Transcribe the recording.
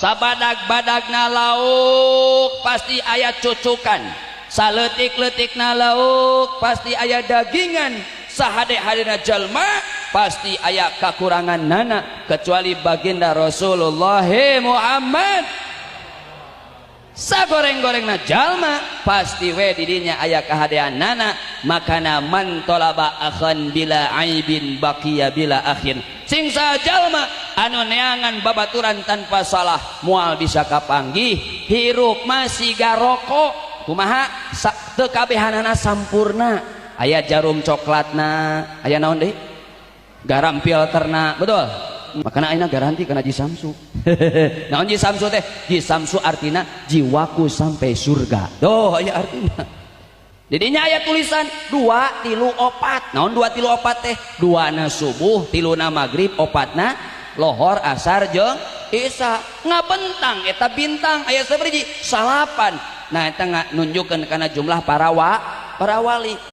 Sabadag-badagna lauk pasti aya cucukan, saleutik-leutikna lauk pasti aya dagingan, sahade-hadena jalma pasti aya kakurangan nana, kecuali baginda Rasulullah Muhammad. Sagoreng-gorengna jalma pasti we didinya aya kahadean nana. Makana man tolaba akhan bila aibin baqiya bila akhin. Sing jalma anu neangan babaturan tanpa salah moal bisa kapanggih. Hirup masih garoko, kumaha teu kabehanana sampurna, aya jarum coklatna, aya naon deui, garam filterna, betul. Makana ayeuna garanti kana Ji Samsu. Naon Ji Samsu teh? Ji Samsu artina jiwaku sampai surga. Doh, aya artina. Didinya aya tulisan 2 3 4. Naon 2 3 4 teh? 2 na subuh, 3 na maghrib, 4 na lohor, asar jeung isya. Ngabentang eta bintang aya sabaraha? 9. Nah, eta nunjukkeun kana jumlah para wali.